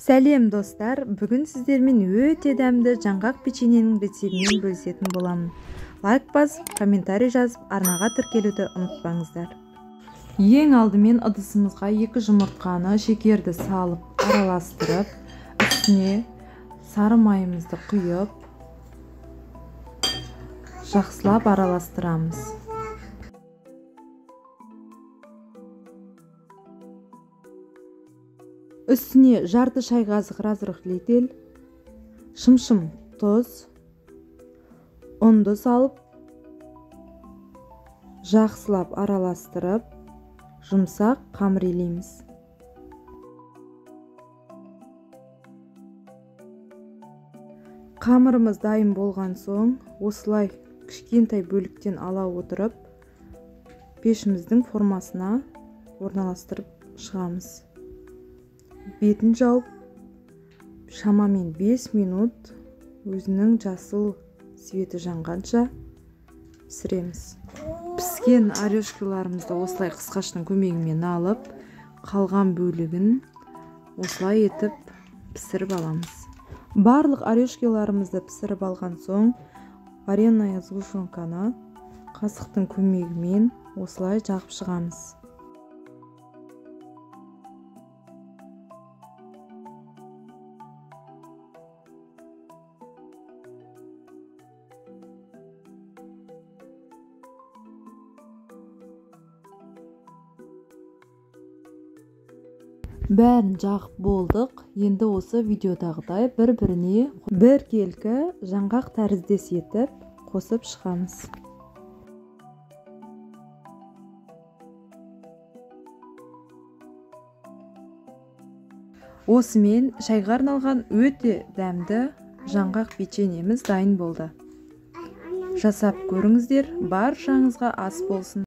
Сәлем достар, бүгін сіздермен өте дәмді жаңғақ печеньенің рецептімен бөлісетін боламын. Лайк басып, комментарий жазып, арнаға тіркелуді ұмытпаңыздар. Ең алдымен ыдысымызға 2 жұмыртқаны, шекерді салып, араластырып, үстіне сары майымызды құйып, жақсылап араластырамыз. Үстіне жарты шай қасық разрыхлитель, шымшым тұз, ұнды салып, жақсылап араластырып, жұмсақ қамыр илейміз. Қамырымыз дайын болған соң, осылай кішкентай бөліктен ала отырып, пешіміздің формасына орналастырып шығамыз. Бетін жауып, шамамен 5 минут өзінің жасыл цветі жанғанша пісіреміз. Піскен орешкаларымызды осылай қысқаштың көмегімен алып, қалған бөлігін осылай етіп пісіріп аламыз. Барлық орешкаларымызды пісіріп алған соң, вареная сгущенканы қасықтың көмегімен осылай жағып шығамыз. Бәрін жағып болдық. Енді осы видеодағыдай бір-біріне біркелкі жаңғақ тәріздес етіп қосып шығамыз. Осымен шайға арналған өте дәмді жаңғақ печеньеміз дайын болды. Жасап көріңіздер, баршаңызға ас болсын.